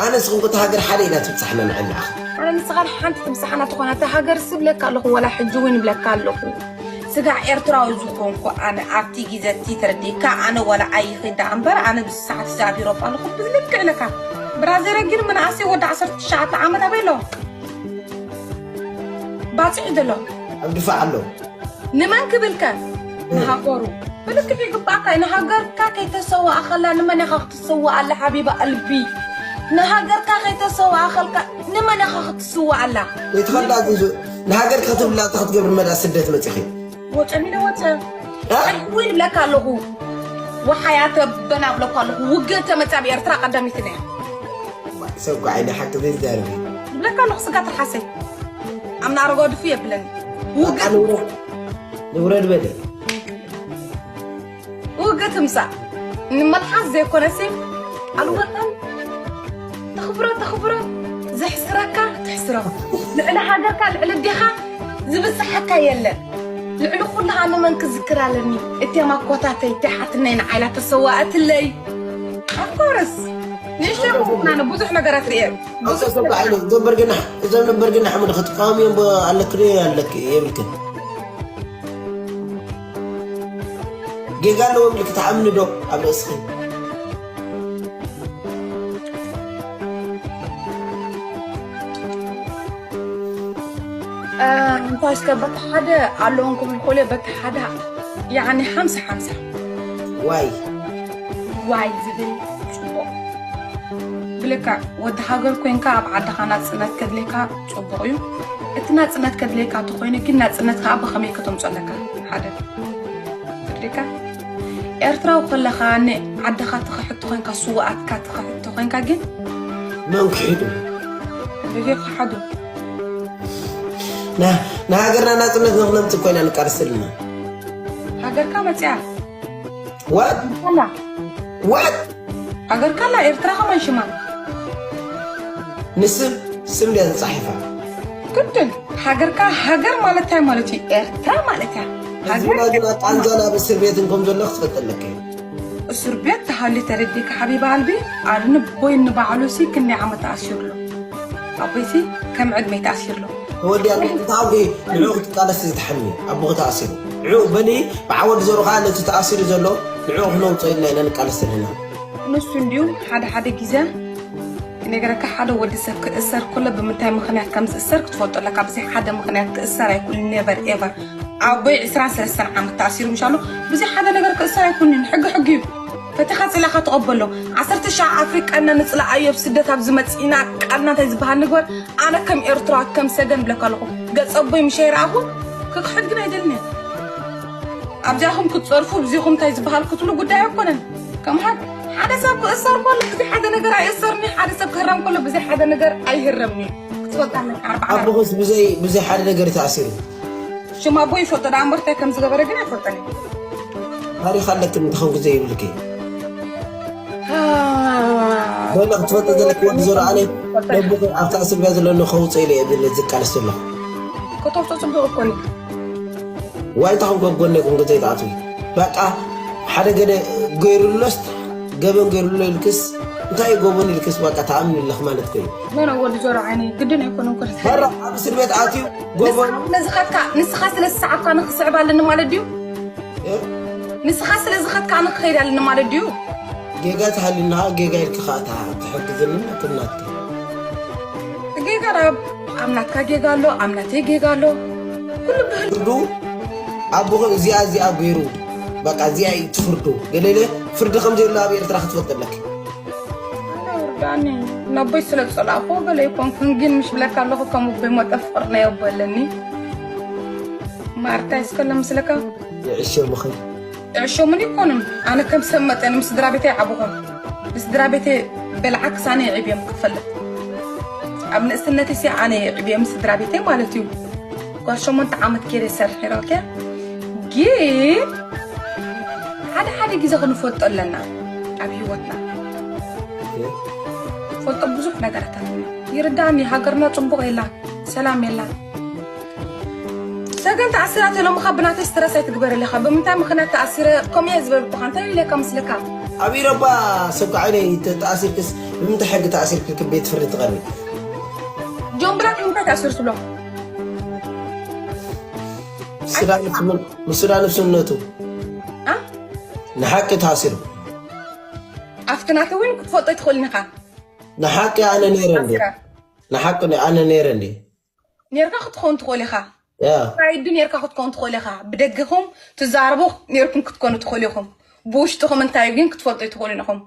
ኣነ ንስኹም እታ ሃገር ሓደ ኢና ትብጻሕና ንዓና። ኣነ ንስኻ ሓንቲ ትምሳሓና ትኾና እታ ሃገር ስብለካ ኣለኹ፣ ወላ ሕጂ እውን ይብለካ ኣለኹ። ስጋ ኤርትራዊ ዝኾንኩ ኣነ ኣብቲ ግዜ እቲ ተረዲእካ፣ ኣነ ወላ ኣይኺድ ደኣ እምበር፣ ኣነ ብዚ ሰዓት እዚ ኣብ ኤውሮጳ ኣለኹ፣ ብልክዕ ኢለካ። ብራዘር ግን ምንኣሰይ ወዲ ዓሰርተ ትሽዓተ ዓመት ኣበይ ኣሎ? ባጽዕ ዘሎ። ኣብ ድፋዕ ኣሎ። ንመን ክብልከ? ንሃገሩ። ብልክዕ ይግባእካ እዩ። ንሃገርካ ከይተሰዋእኸላ ንመን ኢኻ ክትስዋእ ኣላ ሓቢባ ኣልቢ? ንሃገርካ ከይተሰዋእኸልካ ንመን ኢኻ ክትስዋእ ኣላ? ይትኸላ ዝዙ ንሃገር ክትብላ ክትገብር መዳ ስደት መጺኺ። ወጸ ሚለ ወጸ። እ? ወይ ይብለካ ኣለኹ። ወሓያ ተበና ብለካ ኣለኹ። ውግእ ተመጻ ብኤርትራ ቀዳሚትና እያ። ሰብ ጓዓይ ንሓቂ ዘይዛረብ እዩ። ይብለካ ኣለኹ ስጋ ትርሓሰይ። ኣምና ኣረጋዊ ድፉ የብለኒ። ውግእ በቃ ንውረድ። ንውረድ በለ። ውግእ ትምጻእ። ንመልሓስ ዘይኮነሲ፣ ኣልወጠን ተኽብሮ፣ ተኽብሮ፣ ዘሕስረካ ትሕስሮ። ልዕሊ ሃገርካ፣ ልዕሊ ኣዴኻ ዝብጽሓካ የለን። ልዕሊ ኩሉ ከኣ ንመን ክዝክር ኣለኒ? እተን ኣኮታተይ፣ እተን ሓትነይ ንዓይ ኢላ ተሰዋኣትለይ። Of course። ንእሽተይ ኮንኩ ኣነ ብዙሕ ነገራት ርእየ። ኣውቶ ሰብ ዓይነ፣ እዞም በርግና፣ እዞም በርግና ሓመድ ክትቃወምዮም ብ-፣ ኣለክ ዶ ኣለክ የብልክን? ጌጋ ኣለዎ ኢልክ ትኣምኒ ዶ ኣብ ርእስኺ? እ፣ እንታይ እስከ በቲ ሓደ ኣለዎም ክብል ክእሉ፣ በቲ ሓደ ያዕኒ ሓምሳ ሓምሳ። ዋይ። ዋይ ዝብል ጽቡቕ። ብልክዕ ወዲ ሃገር ኮንካ ኣብ ዓድኻ ናጽነት ከድልየካ ጽቡቕ እዩ። እቲ ናጽነት ከድልየካ እንተኾይኑ ግን ናጽነት ከኣ ብኸመይ ከተምጾ ኣለካ? ሓደ። ትርዲካ? ኤርትራዊ ከለኻ ንዓድኻ ትኽሕድ ተኾይንካ፣ ስውኣትካ ትኽሕድ ተኾይንካ ግን መን ክሒዱ? ብዘይ ክሓዱ። ና-፣ ንሃገርና ናጽነት ንኽነምጽእ ኮይና ንቃለስ ዘለና። ሃገርካ መጽያ። What? ኣላ። What? ሃገርካ ኣላ፣ ኤርትራ ከማን ሽማ። ንስም፣ ስም ድያ ተጻሒፋ? ግድን። ሃገርካ፣ ሃገር ማለት እንታይ ማለት እዩ? ኤርትራ ማለት እያ። ህዝብና ሃገር ግን ኣብ ቃንዛን ኣብ እስር ቤትን ከም ዘሎ ክትፈልጥ ኣለካ እዩ። እስር ቤት ተሃልዩ ተረዲእካ ሓቢባ ኣልቢ፣ ኣነ ንቦይ ንባዕሉ ሲ ክንደይ ዓመት ተኣሲሩ ኣሎ። ኣቦይሲ ከም ዕድመይ ተኣሲሩ ኣሎ። ተወዲኣ እንታይ ንዑ ክትቃለስ ዝተሓምዩ ኣቦ ተኣሲሩ። ንዑ በሊ ብዓወዲ ዘሩ ከዓ ነቲ ተኣሲሩ ዘሎ ንዑ ክነውፅኦ ኢልና ኢና ንቃለስ ዘለና። ንሱ እንድዩ ሓደ ሓደ ግዜ ክነገረካ፣ ሓደ ወዲ ሰብ ክእሰር ከሎ ብምንታይ ምኽንያት ከም ዝእሰር ክትፈልጦ ኣለካ። ብዘይ ሓደ ምኽንያት ክእሰር ኣይክእልን፣ never ever። ኣቦይ ዕስራን ሰለስተን ዓመት ተኣሲሩ ምሻሉ፣ ብዘይ ሓደ ነገር ክእሰር ኣይኮንን። ሕጊ ሕጊ እዩ። ፈቲኻ ጽላኻ ትቐበሎ። ዓሰርተ ሻዕ ኣፍሪቃና ንጽላእ ኣዮ፣ ኣብ ስደት ኣብ ዝመጽእና ቃልና እንታይ ዝበሃል ንግበር። ኣነ ከም ኤርትራዊ ከም ሰገን ብለካ ኣለኹ። ገጽ ኣቦይ ምሸ ይረኣኹ ክክሕድ ግን ኣይደልን እየ። ኣብዚኣኹም ክትጸርፉ፣ ብዚኹም እንታይ ዝበሃል ክትብሉ ጉዳይ ኣይኮነን። ከም ሓደ፣ ሓደ ሰብ ክእሰር ከሎ ብዘይ ሓደ ነገር ኣይእሰርኒ፣ ሓደ ሰብ ክህረም ከሎ ብዘይ ሓደ ነገር ኣይህረምኒ። ክትፈልጣ ኣለካ። ኣርባዕተ ኣቦኹስ ብዘይ፣ ብዘይ ሓደ ነገር ተኣሲሩ? ሽም ኣቦ ይፈልጦ ደኣ እምበር እንታይ ከም ዝገበረ ግን ኣይፈልጦን እየ። ታሪኽ ኣለክን እንተኾንኩ ዘይብልኪ። በለ ክትፈልጦ ዘለኪ ወዲ ዘርኣለይ ነቦኺ ኣብታ እስር ቤት ዘሎ ንኸውፅእ ኢለ እየ ዝቃለስ ዘለኹ። ከተውፅኦ ፅቡቕ እኮ እዩ። ዋይ እንተኾንኩ ኣብ ጎነይ ኮንኩ ዘይትኣትዊ። በቃ ሓደ ገለ ገይሩሎስ ገበን ገይሩሎ ኢልክስ እንታይ ገበን ኢልክስ በቃ ተኣምኒ ኣለኽ ማለት እኮ እዩ። መን ወዲ ዞሮ ዓይነይ ግድን ኣይኮነን እኮ። መራ ኣብ እስር ቤት ኣትዩ ጎበኑ። ንስኻ ስለ ዝኸድካ፣ ንስኻ ስለ ዝሰዓብካ ንኽስዕብ ኣለኒ ማለት ድዩ? እ? ንስኻ ስለ ዝኸድካ ንኽኸይድ ኣለኒ ማለት ድዩ? ጌጋ ተሃልዩና ጌጋ ኢልካ ኸዓ ትሓ-፣ ትሕግዝኒ ናትናትካ። ጌጋ ዳ-፣ ኣብ ናትካ ጌጋ ኣሎ፣ ኣብ ናተይ ጌጋ ኣሎ። ኩሉ ብህል- ፍርዱ ኣቦኹ እዚኣ እዚኣ ገይሩ፣ በቃ እዚኣ እዩ ትፍርዱ። ገለለ ፍርዲ ከም ዘየሎ ኣብ ኤርትራ ክትፈልጥ ኣለኪ። ኣነ ውርዳኒ፣ ነቦይ ስለ ዝጸላእኩ ገለ ኣይኮንኩን፣ ግን ምሽ ብለካ ኣለኹ፣ ከም ኣቦይ ሞተ ፍቕሪ ናይ ኣቦ ኣለኒ። ማርታ ይስከለ ምስለካ። ይዕሸ ምኽሪ። ይዕሸ ምን ይኮኑን? ኣነ ከም ሰብ መጠን ምስ ስድራ ቤተይ ዓብኹ። ብስድራ ቤተይ በልዓ ክሳነ ይዕብዮም ክትፈልጥ። ኣብ ንእስነተይ ሲ ኣነ ይዕብዮም ስድራ ቤተይ ማለት እዩ። ጓል ሸሞንተ ዓመት ገይረ ይሰርሕ ነይረ፣ ኦኬ? ግን ሓደ ሓደ ግዜ ክንፈልጦ ኣለና ኣብ ህይወትና። ፈልጦ ብዙሕ ነገራት ኣለና። ይርዳእኒ፣ ሃገርና ጽቡቕ የላ፣ ሰላም የላ። ሰገን ተኣሲራ ተሎምኻ ብናተይ ስትረስ ኣይትግበር ኣለኻ። ብምንታይ ምኽንያት ተኣሲረ ከምኡ እየ ዝበልኩኻ። እንታይ ኢለካ ምስለካ? ኣብ ኢሮባ ሰብ ከዓይነይ ተኣሲርክስ ብምንታይ ሕጊ ተኣሲርክ ቤት ፍርዲ ትቐርቢ? ጆን ብላክ እንታይ ታስር ትብሎ? ምስ ሱዳን ንፍስነቱ ንሓቂ ታሲሩ። ኣብቲ ናተ እውን ክትፈልጦ ትኽእል ኢኻ። ንሓቂ ኣነ ነይረ እንዴ? ንሓቂ ኣነ ነይረ እንዴ? ኔርካ ክትኸውን ትኽእል ኢኻ። ሳይዱ ኔርካ ክትከውን ትኽእል ኢኻ። ብደግኹም ትዛረቡ ኔርኩም ክትኮኑ ትኽእል ኢኹም። ብውሽጥኹም እንታይ ግን ክትፈልጡ ኣይትኽእሉን ኢኹም።